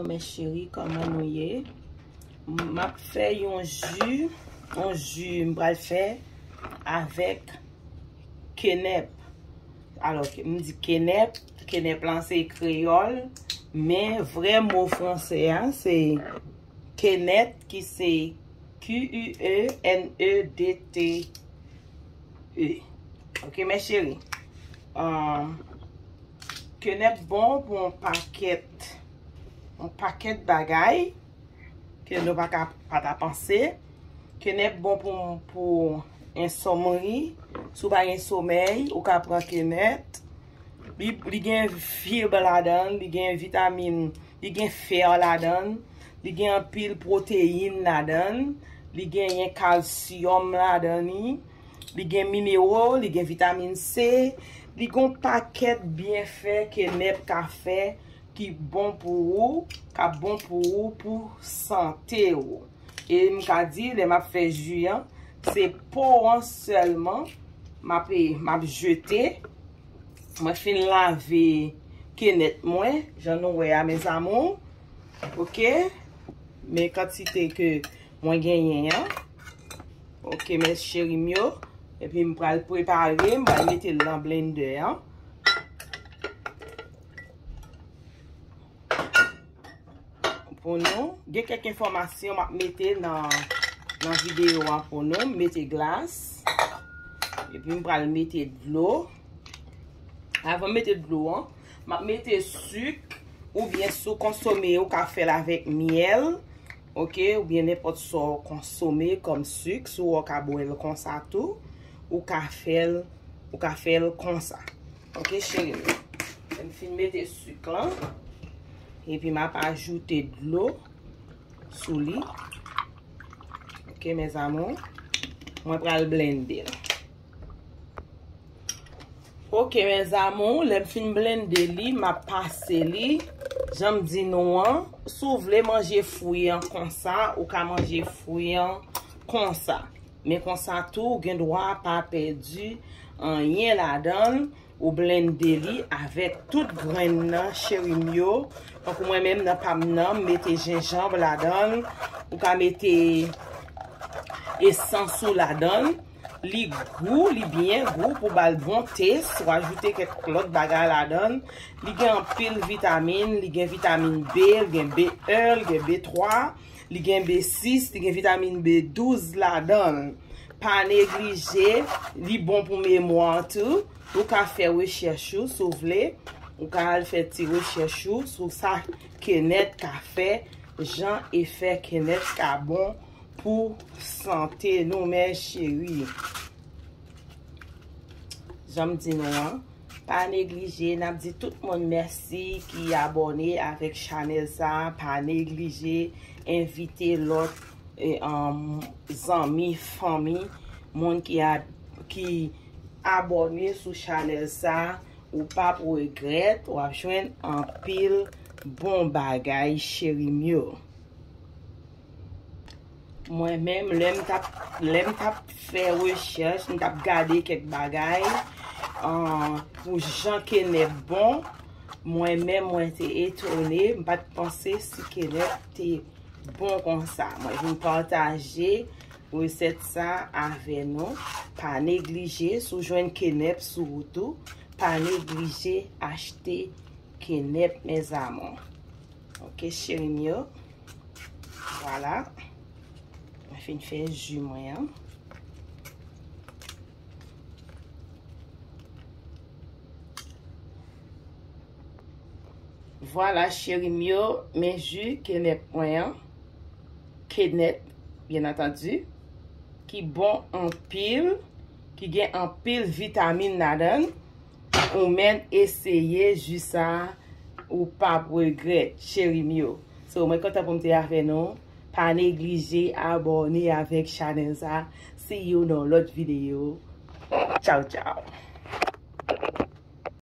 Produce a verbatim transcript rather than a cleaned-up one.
Mes chéries, kòman nou ye? M ap fè yon ji, yon ji m pral fè avèk kenèp. Alò, m di kenèp, kenèp lan se kreyòl, men vrè mo franse a se kenèt, ki se Q U E N E D T E. Ok, mes chéries. Ah, kenèp bon pou yon pakèt, yon pakèt bagay ke nou pa ka, pa ta panse. Kenèp bon pou, pou ensomni. Si w pa gen somèy, ou ka pran kenèp. Li, li gen fib ladan l, li gen vitamin, li gen fè ladan l, li gen anpil pwoteyin ladan l, li genyen kalsyòm ladan li, li gen minero, li gen vitamin C, li gen yon pakèt byenfè kenèp ka fè ki bon pou ou, k ap bon pou ou, pou sante ou. E m ka di, lè m ap fè ji an, se po an sèlman m ap, m ap jete. Mwen fin lave kenèp mwen, jan nou wè a, mes amours. Ok? Men kantite ke mwen genyen an. Ok, mes chéries m yo. Epi m pral prepare, m pral mete l nan blender an. Pou nou, gen kèk enfòmasyon m ap mete nan, nan videyo an pou nou. M mete glas. Epi m pral mete dlo. Avan m mete dlo an, m ap mete sik, oubyen si w konsome, ou ka fè l avèk myèl, ok, oubyen nenpòt sa w konsome kòm sik, si w ka bwè l konsa tou, ou ka fè l, ou ka fè l konsa. Ok, cheri m yo. M fin mete sik lan, epi m ap ajoute dlo sou li. Ok, mes amours. Mwen pral blende l. Ok, mes amours, lè m fin blende li, m ap pase li. Jan m di nou an, si w vle manje fwi an konsa, ou ka manje fwi an konsa. Men konsa tou, ou gen dwa pa pèdi anyen ladan l. Ou blende li avèk tout grenn nan, cheri m yo. Tankou mwen menm, nan pa m nan, m mete jenjanm ladan l. Ou ka mete esans ou ladan l. Li gou, li byen gou pou ba l bon tes. Ou ajoute kèk lòt bagay ladan l. Li gen anpil vitamin, li gen vitamin B, li gen B un, li gen B twa, li gen B sis, li gen vitamin B douz ladan l. Pa neglije, li bon pou memwa tou. Ou ka fè rechèch ou, si w vle. Ou ka al fè ti rechèch ou sou sa kenèp ka fè, jan efè kenèp ka bon pou sante nou, mes chéries. Jan m di nou an, pa neglije, n ap di tout moun mèsi ki abòne avèk chanèl sa. Pa neglije envite lòt, e, um, zanmi, fanmi, moun ki a, ki abòne sou chanèl sa. Ou p ap regrèt, w ap jwenn anpil bon bagay, cheri m yo. Mwen menm, lè m t ap, lè m t ap fè rechèch, m t ap gade kèk bagay, an, pou jan kenèp bon. Mwen menm, mwen te etone, m pa t panse si kenèp te bon konsa. Mwen vin pataje resèt sa avè nou. Pa neglije, si w jwenn kenèp sou wout ou, pa neglije achte kenèp, mes amours. Ok, cheri m yo. Vwala. Mwen fin fè ji mwen an. Vwala, cheri m yo, men ji kenèp mwen an. Kenèp, byen antandi, ki bon anpil, ki gen anpil vitamin ladan l. Ou menm eseye ji sa, ou p ap regrèt, cheri m yo. So, mwen kontan pou m te avè nou. Pa neglije abòne avèk chanèl sa. See you nan lòt videyo. Tchaw, tchaw.